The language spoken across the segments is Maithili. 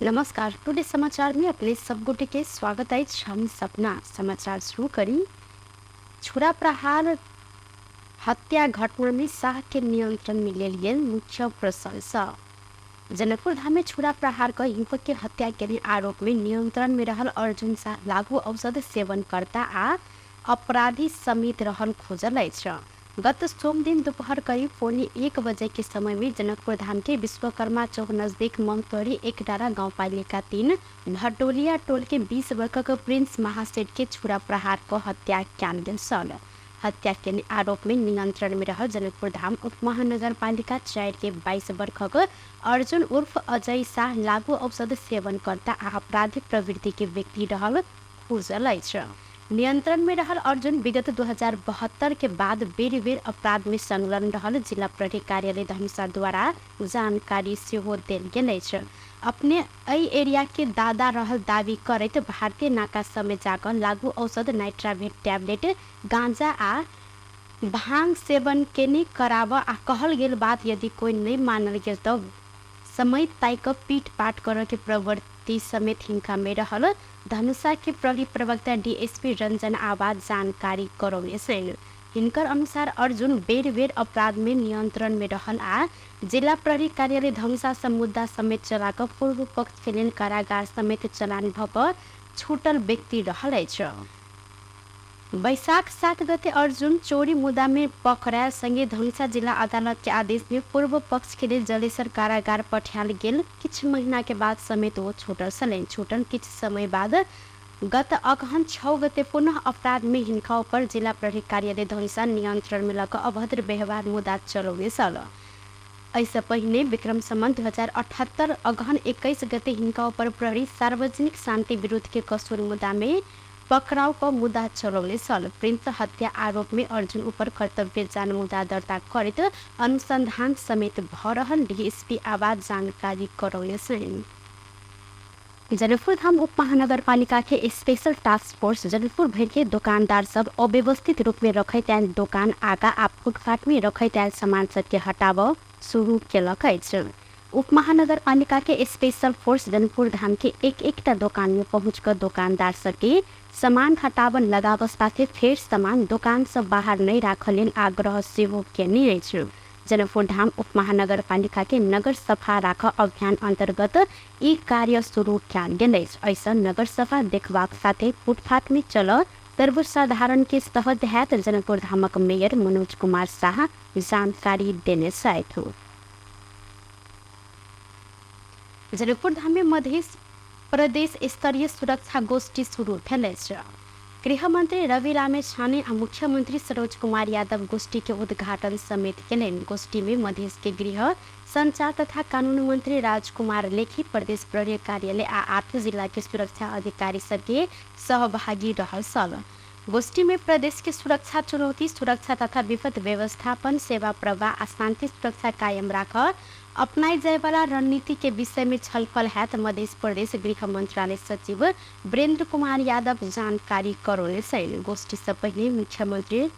नमस्कार, टुडे समाचार में अपने सब गोटे के स्वागत अछि। हम सपना समाचार शुरू करी। छुरा प्रहार हत्या घटना में शाह के नियंत्रण में लेल गेल मुख्य प्रशंसा। जनकपुर धाम में छुरा प्रहार क युवक के हत्या के आरोप में नियंत्रण में रहल अर्जुन शाह लागू औषध सेवनकर्ता आ अपराधी समेत रहल खोजल अछि। गत सोमदिन दोपहर करीब 12:45 बजे के समय में जनकपुर धाम के विश्वकर्मा चौक नजदीक ममतोरी एक डारा गाउँपालिका 3 भटोलिया टोल के 20 वर्षक प्रिंस महासेठ के छुरा प्रहार क हत्या कयल गेल छल। हत्या के आरोप में नियंत्रण में रहल जनकपुर धाम उप महानगरपालिका 4 के 22 वर्षक अर्जुन उर्फ अजय शाह लागू औषध सेवनकर्ता आ आपराधिक प्रवृत्ति के व्यक्ति रहल खुजल अछि। नियंत्रण में रहल अर्जुन विगत 2072 के बाद बेर बेर अपराध में संलग्न रहल जिला प्रहरी कार्यालय धनुषा द्वारा जानकारी सेहो देल गेल अछि। अपने एहि एरिया के दादा रहल दावी करैत भारतीय नाका समेत जाकऽ लागू औषध नाइट्रावेट टैबलेट, गांजा आ भांग सेवन केने कराबऽ आ कहल गेल बात यदि कोई नहि मानल गेल तऽ समय ताकि कऽ पीट पाट करऽ के प्रवृत्ति समेत हिनका में रहल धनुषा के प्रहरी प्रवक्ता डीएसपी रंजन आवाज जानकारी करौने छनि। हिनकर अनुसार अर्जुन बेर बेर अपराध में नियंत्रण में रहल आ जिला प्रहरी कार्यालय धनुषा सँ मुद्दा समेत चला कऽ पूर्व पक्ष के लेल कारागार समेत चलान भऽ कऽ छूटल व्यक्ति रहल अछि। वैशाख 7 गते अर्जुन चोरी मुद्दा में पकड़ायल संगे धनुषा जिला अदालत के आदेश में पूर्व पक्ष के लेल जलेसर कारागार पठायल गेल किछु महीना के बाद समेत ओ छूटल छलनि। छूटल किछु समय बाद गत अगहन 6 गते पुनः अपराध में हिनका ऊपर जिला प्रहरी कार्यालय धनुषा नियंत्रण में लऽ कऽ अभद्र व्यवहार मुद्दा चलौने छल। एहिसँ पहिने विक्रम संवत 2078 अगहन 21 गते हिनका ऊपर प्रहरी सार्वजनिक शान्ति विरुद्ध के कसूर मुद्दा में पक्राउ क मुद्दा चलौने छल। प्रिंस हत्या आरोप मे अर्जुन उपर कर्तव्य जान मुद्दा दर्ता करैत अनुसंधान समेत भ रहल डीएसपी आवाज जानकारी करौने छनि। जनकपुरधाम उपमहानगरपालिका के स्पेशल टास्क फोर्स जनकपुर भरि के दोकानदार सब अव्यवस्थित रूप मे रखैत आयल दोकान आगा आ फुटपाथ मे रखैत आयल सामान सब के हटाबऽ शुरू केलक अछि। उपमहानगरपालिका के स्पेशल फोर्स जनकपुर धाम के एक एकटा दोकान में पहुंच कऽ दोकानदार सबके सामान हटाबऽ लगाबऽ साथे फेर सामान दोकान सँ बाहर नहि राखऽ लेल आग्रह सेहो केने अछि। जनकपुर धाम उपमहानगरपालिका के नगर सफा राखऽ अभियान अंतर्गत ई कार्य शुरू कयल गेल अछि। एहिसँ नगर सफा देखबाक साथे फुटपाथ में चलऽ सर्वसाधारण के सहज हैत जनकपुर धामक मेयर मनोज कुमार साह जानकारी देने छथि। जनकपुर धाम में मधेश प्रदेश स्तरीय सुरक्षा गोष्ठी शुरू भेल अछि। गृहमंत्री रवि लामिछाने आ मुख्यमंत्री सरोज कुमार यादव गोष्ठी के उद्घाटन समेत केलनि। गोष्ठी में मधेश के गृह, संचार तथा कानून मंत्री राजकुमार लेखी, प्रदेश प्रहरी कार्यालय आ 8 जिला के सुरक्षा अधिकारी सबके सहभागी रहल छल। गोष्ठी में प्रदेश के सुरक्षा चुनौती, सुरक्षा तथा विपद व्यवस्थापन, सेवा प्रवाह आ शांति सुरक्षा कायम राख अपनाई जायवाला रणनीति के विषय में छलफल हैत मध्य प्रदेश गृह मंत्रालय सचिव वीरेंद्र कुमार यादव जानकारी करौने छनि। गोष्ठी से पहिने मुख्यमंत्री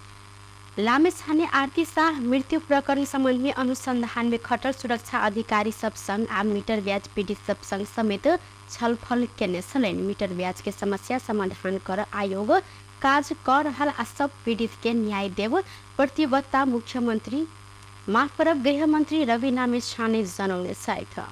लामिछाने आरती शाह मृत्यु प्रकरण संबंध में अनुसंधान में खटल सुरक्षा अधिकारी सब संग आ मीटर ब्याज पीड़ित सब संग समेत छलफल केने छलनि। मीटर ब्याज के समस्या समाधान कर आयोग काज क रहल आ सब पीड़ित के न्याय देब प्रतिबद्धता मुख्यमंत्री माफ करब गृहमंत्री रवि लामिछाने जनौने छथि।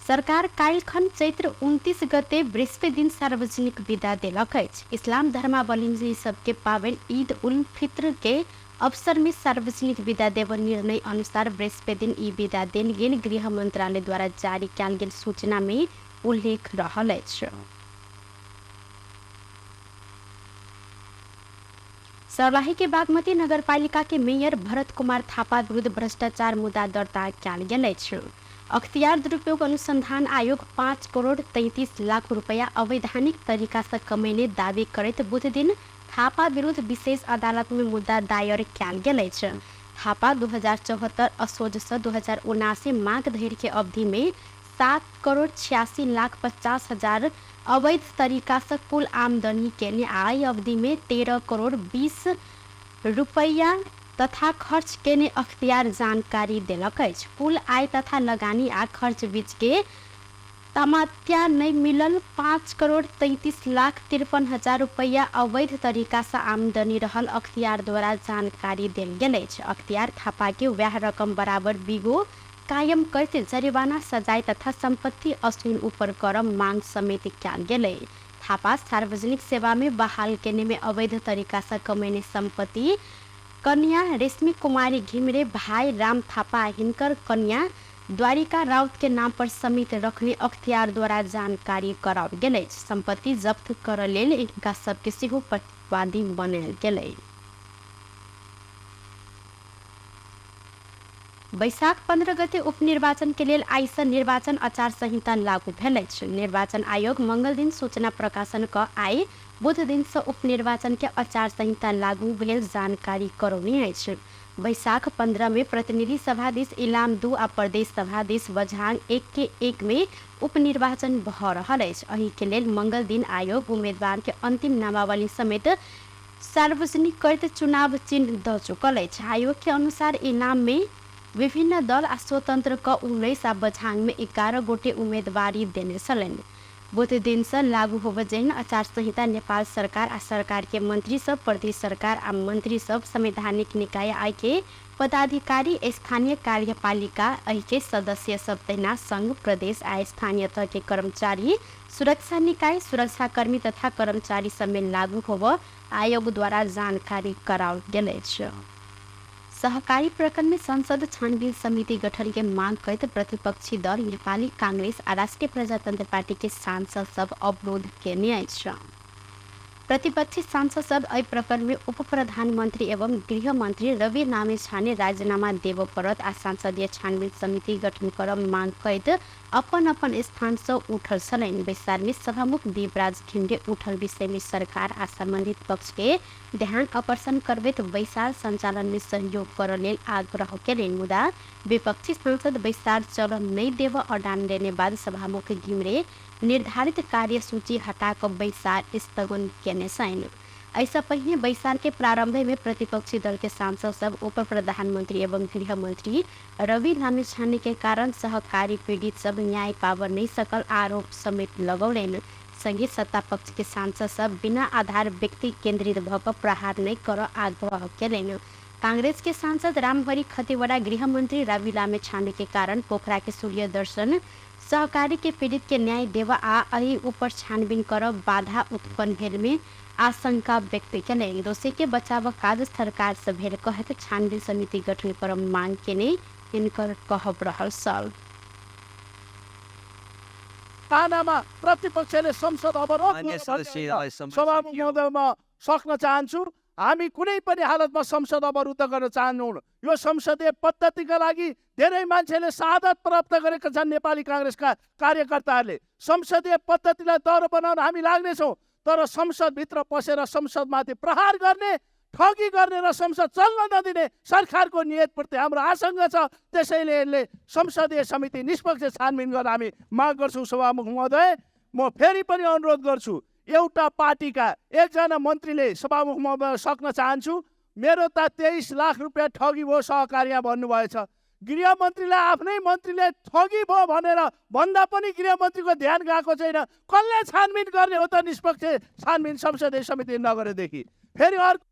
सरकार काल्हिखन चैत्र 29 गते बृहस्पति दिन सार्वजनिक विदा देलक अछि। इस्लाम धर्मावलम्बी सबके पाबनि ईद उल फित्र के अवसर में सार्वजनिक विदा देब निर्णय अनुसार बृहस्पति दिन ई विदा देल गेल गृह मंत्रालय द्वारा जारी कयल गेल सूचना में उल्लेख रहल अछि। सर्लाही के बागमती नगरपालिका के मेयर भरत कुमार थापा विरुद्ध भ्रष्टाचार मुद्दा दर्ता कयल गेल अछि। अख्तियार दुरुपयोग अनुसंधान आयोग 5 करोड़ 33 लाख रुपया अवैधानिक तरीका से कमेने दावी करैत बुधदिन थापा विरुद्ध विशेष अदालत में मुद्दा दायर कयल गेल अछि। थापा 2074 असोज सँ 2079 माघ धरि के अवधि में 7 करोड़ 86 लाख 50 हजार अवैध तरीका सँ कुल आमदनी केने आ एहि अवधि में 13 करोड़ 20 रुपैया तथा खर्च केने अख्तियार जानकारी देलक अछि। कुल आय तथा लगानी आ खर्च बीच के तमात्या नहि मिलल 5,33,53,000 रुपैया अवैध तरीका से आमदनी रहल अख्तियार द्वारा जानकारी देल गेल अछि। अख्तियार थापा के वएह रकम बराबर बिगो कायम करते जरिवाना सजाय तथा सम्पत्ति असूल ऊपर कर मांग समेत कयल गेलै। थापा सार्वजनिक सेवा में बहाल केने में अवैध तरीका से कमेने सम्पत्ति कन्या रेशमी कुमारी घिमिरे, भाई राम थापा, हिनकर कन्या द्वारिका राउत के नाम पर समेत रखने अख्तियार द्वारा जानकारी कराओल गेल अछि। सम्पत्ति जब्त करऽ लेल हिनका सबके सेहो प्रतिवादी बनायल गेलै। वैशाख 15 गते उपनिर्वाचन के लेल आइसँ निर्वाचन आचार संहिता लागू भेल अछि। निर्वाचन आयोग मंगल दिन सूचना प्रकाशन क आइ बुध दिनसँ उपनिर्वाचन के आचार संहिता लागू भेल जानकारी करौने अछि। वैशाख 15 में प्रतिनिधि सभा दिस इलाम 2 आ प्रदेश सभा दिस बझाङ 1 के 1 में उपनिर्वाचन भऽ रहल अछि। एहि के लेल मंगल दिन आयोग उम्मीदवार के अंतिम नामावली समेत सार्वजनिक करैत चुनाव चिन्ह दऽ चुकल अछि। आयोग के अनुसार इलाम में विभिन्न दल आ स्वतंत्र क 19 आ बझाङ में 11 गोटे उम्मीदवारी देने छलनि। बुध दिनसँ लागू होबय जेहन आचार संहिता नेपाल सरकार आ सरकार के मंत्री सब, प्रदेश सरकार आ मंत्री सब, संवैधानिक निकाय आय के पदाधिकारी, स्थानीय कार्यपालिका एहि के सदस्य सब, तहिना संघ, प्रदेश आ स्थानीय तह के कर्मचारी, सुरक्षा निकाय, सुरक्षाकर्मी तथा कर्मचारी सब में लागू होबय आयोग द्वारा जानकारी कराओल गेल अछि। सहकारी प्रकरण में संसद छानबीन समिति गठन के मांग करैत प्रतिपक्षी दल नेपाली कांग्रेस आ राष्ट्रिय प्रजातंत्र पार्टी के सांसद सब अवरोध केने अछि। प्रतिपक्षी सांसद सब एहि प्रकरण में उप प्रधानमंत्री एवं गृह मंत्री रवि लामिछाने राजीनामा देबऽ पड़त आ संसदीय छानबीन समिति गठन करब मांग करैत अपन अपन स्थान से उठल छलनि। बैसार में सभामुख देवराज घिमिरे उठल विषय में सरकार आ संबंधित पक्ष के ध्यान आकर्षण करबैत बैसार संचालन में सहयोग करऽ लेल आग्रह केलनि। मुदा विपक्षी सांसद बैसार चलऽ नहि देबऽ अडान लेने बाद सभामुख घिमिरे निर्धारित कार्यसूची हटा कऽ बैसार स्थगन केने छनि। एहिसँ पहिने बैसार के प्रारंभ में प्रतिपक्षी दल के सांसद सब उप प्रधानमंत्री एवं गृह मंत्री रवि लामिछाने के कारण सहकारी पीड़ित सब न्याय पाबऽ नहि सकल आरोप समेत लगौलनि। संगे सत्ता पक्ष के सांसद सब बिना आधार व्यक्ति केंद्रित भऽ कऽ प्रहार नहि करऽ आग्रह केलनि। कांग्रेस के सांसद रामहरि खतिवड़ा गृहमंत्री रवि लामिछाने के कारण पोखरा के सूर्य दर्शन सहकारी के पीड़ित के न्याय देबऽ आ एहि ऊपर छानबीन करब बाधा उत्पन्न भेल में आशंका व्यक्त केलनि। दोषी के बचाव काज सरकार से भेल कहैत छानबीन समिति गठन करब मांग केने हिनकर कहब रहल छल। तानामा प्रतिपक्षले संसद अवरोध मान्य सदस्यलाई समय सभामुख सकियो। महोदय, म सक्न चाहन्छु, हामी कुनै पनि हालतमा संसद अवरुद्ध गर्न चाहन्नौँ। यो संसदीय पद्धतिका लागि धेरै मान्छेले शहादत प्राप्त गरेका छन्। नेपाली काङ्ग्रेसका कार्यकर्ताहरूले संसदीय पद्धतिलाई दह्रो बनाउन हामी लाग्नेछौँ, तर संसदभित्र पसेर संसदमाथि प्रहार गर्ने, ठगी गर्ने र संसद चल्न नदिने सरकारको नियतप्रति हाम्रो आशंका छ। त्यसैले यसले संसदीय समिति निष्पक्ष छानबिन गर्न हामी माग गर्छौँ। सभामुख महोदय, म फेरि पनि अनुरोध गर्छु, एउटा पार्टीका एकजना मन्त्रीले, सभामुख महोदय सक्न चाहन्छु, मेरो त 23 लाख रुपियाँ ठगी भयो सहकारीमा भन्नुभएछ। गृहमन्त्रीलाई आफ्नै मन्त्रीले ठगी भयो भनेर भन्दा पनि गृहमन्त्रीको ध्यान गएको छैन। कसले छानबिन गर्ने हो त निष्पक्ष छानबिन संसदीय समिति नगरेदेखि? फेरि अर्को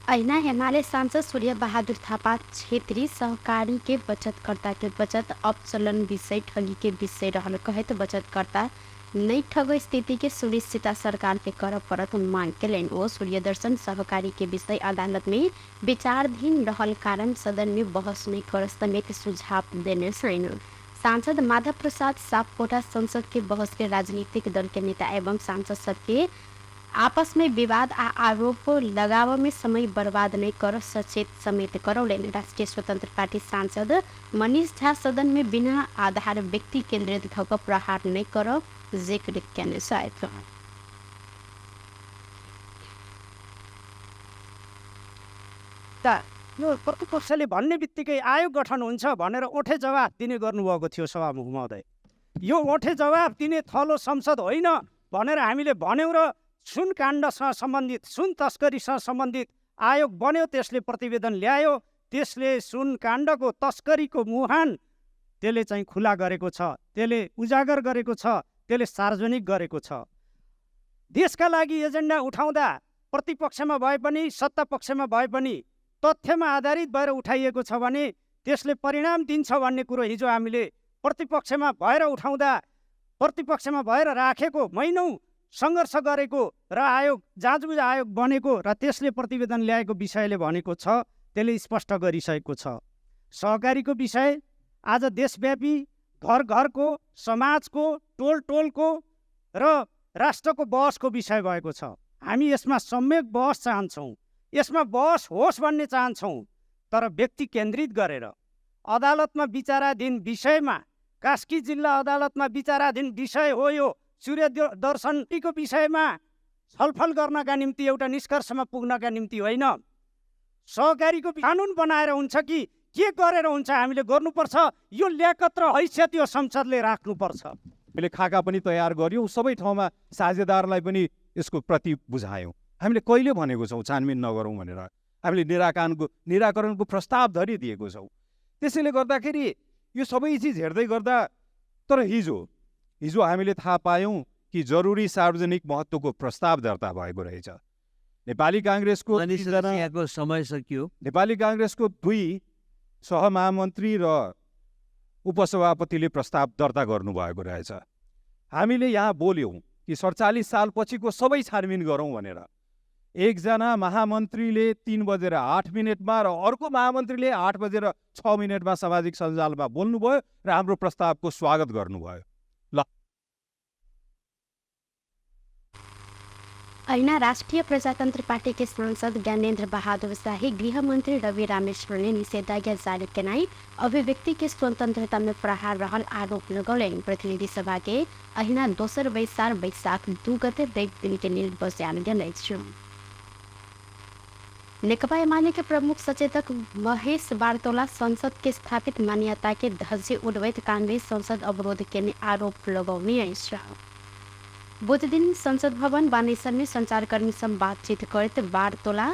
अहिना एमाले सांसद सूर्य बहादुर थापा क्षेत्री सहकारी के बचतकर्ता के बचत अपचलन विषय ठगी के विषय रहल कहैत बचतकर्ता नहि ठग स्थिति के सुनिश्चितता सरकार के करऽ पड़त मांग केलनि। ओ सूर्यदर्शन सहकारी के विषय अदालत में विचाराधीन रहल कारण सदन में बहस नहि कर समेत सुझाव देने छनि। सांसद माधव प्रसाद सापकोटा संसद के बहस के राजनीतिक दल के नेता एवं सांसद सबके आपस में विवाद आ आरोप लगाव में समय बर्बाद नहीं कर सचेत समेत करौलनि। राष्ट्रीय स्वतंत्र पार्टी सांसद मनीष झा सदन में बिना आधार व्यक्ति केंद्रित भऽ कऽ प्रहार नहीं कर जिक्र केने छथि। यो प्रतिपक्षले भन्ने बित्तिकै आयोग गठन हुन्छ भनेर ओठे जवाफ दिने गर्नुभएको थियो सभामुख महोदय। यो ओठे जवाफ दिने थलो संसद होइन भनेर हामीले भन्यौँ र सुन काण्डसँग सम्बन्धित, सुन तस्करीसँग सम्बन्धित आयोग बन्यो, त्यसले प्रतिवेदन ल्यायो, त्यसले सुन काण्डको तस्करीको मुहान त्यसले चाहिँ खुला गरेको छ, त्यसले उजागर गरेको छ, त्यसले सार्वजनिक गरेको छ। देशका लागि एजेन्डा उठाउँदा प्रतिपक्षमा भए पनि सत्ता पक्षमा भए पनि तथ्यमा आधारित भएर उठाइएको छ भने त्यसले परिणाम दिन्छ भन्ने कुरो हिजो हामीले प्रतिपक्षमा भएर उठाउँदा, प्रतिपक्षमा भएर राखेको, महिनौँ सङ्घर्ष गरेको र आयोग जाँचबुझ आयोग बनेको र त्यसले प्रतिवेदन ल्याएको विषयले भनेको छ, त्यसले स्पष्ट गरिसकेको छ। सहकारीको विषय आज देशव्यापी घर घरको, समाजको, टोल टोलको र राष्ट्रको बहसको विषय भएको छ। हामी यसमा सम्यक बहस चाहन्छौँ, यसमा बहस होस् भन्ने चाहन्छौँ, तर व्यक्ति केन्द्रित गरेर अदालतमा विचाराधीन विषयमा, कास्की जिल्ला अदालतमा विचाराधीन विषय हो यो सूर्य दर्शनको विषयमा छलफल गर्नका निम्ति, एउटा निष्कर्षमा पुग्नका निम्ति होइन। सहकारीको कानुन बनाएर हुन्छ कि के गरेर हुन्छ, हामीले गर्नुपर्छ। यो ल्याकत र हैसियत यो संसदले राख्नुपर्छ। हामीले खाका पनि तयार गर्यौँ, सबै ठाउँमा साझेदारलाई पनि यसको प्रति बुझायौँ। हामीले कहिले भनेको छौँ छानबिन नगरौँ भनेर? हामीले निराकरणको प्रस्ताव धरि दिएको छौँ। त्यसैले गर्दाखेरि यो सबै चिज हेर्दै गर्दा, तर हिजो हिजो हामीले थाहा पायौँ कि जरुरी सार्वजनिक महत्त्वको प्रस्ताव दर्ता भएको रहेछ। नेपाली काङ्ग्रेसको समय सकियो। नेपाली काङ्ग्रेसको 2 सहमहामन्त्री र उपसभापतिले प्रस्ताव दर्ता गर्नुभएको रहेछ। हामीले यहाँ बोल्यौँ कि 47 सालपछिको सबै छानबिन गरौँ भनेर। एकजना महामन्त्रीले 3:08 र अर्को महामन्त्रीले 8:06 सामाजिक सञ्जालमा बोल्नुभयो र हाम्रो प्रस्तावको स्वागत गर्नुभयो। ल, ऐना राष्ट्रिय प्रजातन्त्र पार्टी के सांसद ज्ञानेन्द्र बहादुर शाही गृहमन्त्री रवि रामेश्वरले निषेधाज्ञा जारी केनाई अभिव्यक्ति के स्वतंत्रता में प्रहार रहल आरोप लगौलनि। प्रतिनिधि सभा के अहिना दोसर बैसार बैसाख 2 गते 1 दिन के लेल बस्यान गेल अछि। नेकपा एमाले के प्रमुख सचेतक महेश बारतोला संसद के स्थापित मान्यता के धज्जी उड़बैत कांग्रेस संसद अवरोध केने आरोप लगौने अछि। बुध दिन संसद भवन बानेश्वर में संचारकर्मी से बातचीत करते बारतोला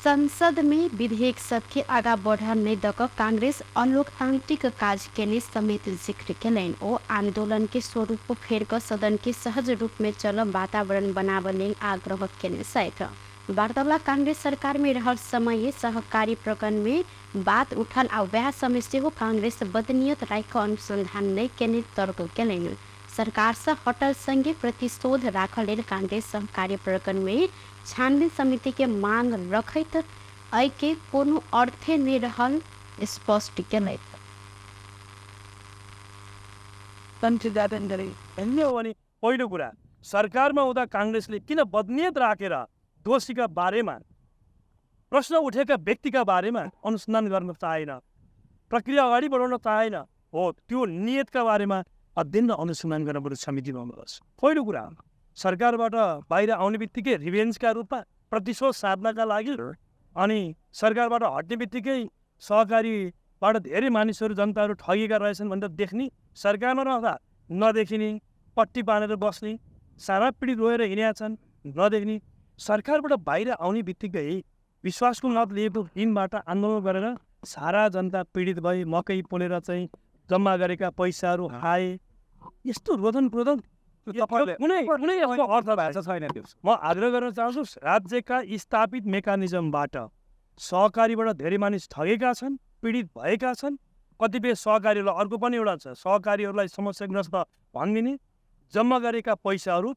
संसद में विधेयक सबके आगा बढ़ नहीं दक कांग्रेस अलोकतांत्रिक काज केने समेत जिक्र केलनि। ओ आंदोलन के स्वरूप फेर क सदन के सहज रूप में चल वातावरण बनाबऽ लेल आग्रह केने छथि। बारतोला कांग्रेस सरकार में रहल समय सहकारी प्रकरण में बात उठल आ वएह समय सेहो कांग्रेस बदनियत राखि कऽ अनुसंधान नहि केने तर्क केलनि। सरकार से हटल संगे प्रतिशोध राखल लेल कांग्रेस सहकारी प्रकरण में छानबीन समिति के मांग रखैत एहि के कोनो अर्थे नहि रहल स्पष्ट केलथि। भने पहिलो कुरा, सरकारमा हुँदा काङ्ग्रेसले किन बदनियत राखेर दोषीका बारेमा, प्रश्न उठेका व्यक्तिका बारेमा अनुसन्धान गर्न चाहेन, प्रक्रिया अगाडि बढाउन चाहेन, हो त्यो नियतका बारेमा अध्ययन र अनुसन्धान गर्न बरु समिति बनाउनुपर्छ। पहिलो कुरा, सरकारबाट बाहिर आउने बित्तिकै रिभेन्जका रूपमा प्रतिशोध साध्नका लागि अनि सरकारबाट हट्ने बित्तिकै सहकारीबाट धेरै मानिसहरू जनताहरू ठगिएका रहेछन् भनेर देख्ने, सरकारमा रहँदा नदेखिने, पट्टी बाँधेर बस्ने, सारा पीडित रोएर हिँडेका छन् नदेख्ने, सरकारबाट बाहिर आउने बित्तिकै विश्वासको मत लिएको दिनबाट आन्दोलन गरेर सारा जनता पीडित भए, मकै पोलेर चाहिँ जम्मा गरेका पैसाहरू खाए, यस्तो रोदन प्रोदन कुनै कुनै यसको अर्थ भएको छैन। त्यो म आग्रह गर्न चाहन्छु, राज्यका स्थापित मेकानिजमबाट सहकारीबाट धेरै मानिस ठगेका छन्, पीडित भएका छन्। कतिपय सहकारीहरूलाई अर्को पनि एउटा छ, सहकारीहरूलाई समस्याग्रस्त भनिदिने, जम्मा गरेका पैसाहरू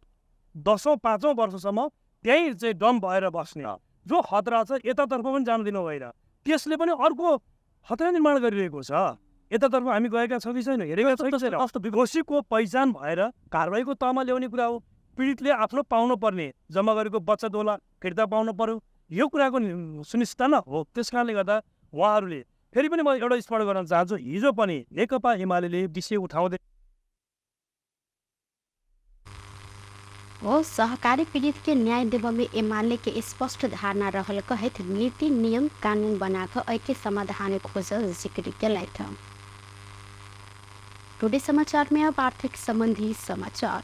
10औँ 5औँ वर्षसम्म त्यहीँ चाहिँ डम्प भएर बस्ने जो खतरा छ यतातर्फ पनि जान दिनु भएन, त्यसले पनि अर्को खतरा निर्माण गरिरहेको छ। यतातर्फ हामी गएका छौँ कि छैन, हेरेका छौँ कि छैन? दोषीको पहिचान भएर कारवाहीको तहमा ल्याउने कुरा हो। पीडितले आफ्नो पाउनु पर्ने जम्मा गरेको बचत होला फिर्ता पाउनु पर्यो, यो कुराको सुनिश्चितता न हो। त्यस कारणले गर्दा उहाँहरूले फेरि पनि म एउटा स्मरण गर्न चाहन्छु, हिजो पनि नेकपा एमाले विषय उठाउँदै ओ सहकारी पीड़ित के न्याय देव में एमाले के स्पष्ट धारणा रहल कहैत नीति नियम कानून बनाकर एहि समाधान खोजल जिक्र केलथि। टुडे समाचार में अब आर्थिक संबंधी समाचार।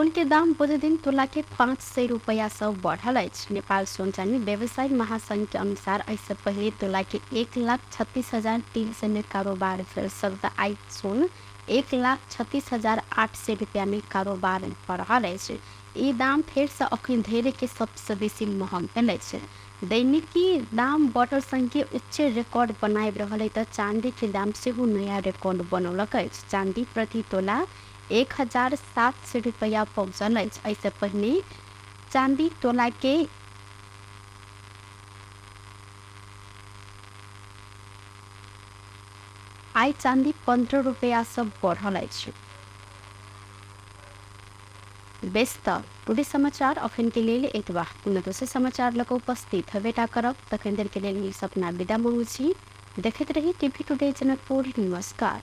सोन के दाम बुध दिन तोला के 500 रुपया से बढ़ल अछि। नेपाल सोन चानी व्यवसायी महासंघ के अनुसार एहिसँ पहिले तोला के 1,36,300 में कारोबार भेल शब्द आइ सोन 1,36,800 रुपया में कारोबार भऽ रहल अछि। ई दाम फेरसँ अखन धरि के सबसँ बेसी महग भेल अछि। दैनिकी दाम बढ़ल संगे उच्च रिकॉर्ड बनाबि रहल अछि तऽ चाँदी के दाम सेहो नया रिकॉर्ड बनौलक अछि। चाँदी प्रति तोला 1,700 रुपया पहुँचल अछि। एहिसँ पहिने चाँदी तोला के आइ चाँदी 15 रुपैआसँ बढ़ल अछि। बेस तऽ टुडे समाचार अखन के लेल एतबा। पुनः दोसर समाचार लऽ कऽ उपस्थित हेबेटा करब। तखन देर के लेल हम सपना विदा मांगू छी। देखैत रही टीवी टुडे जनकपुर। नमस्कार।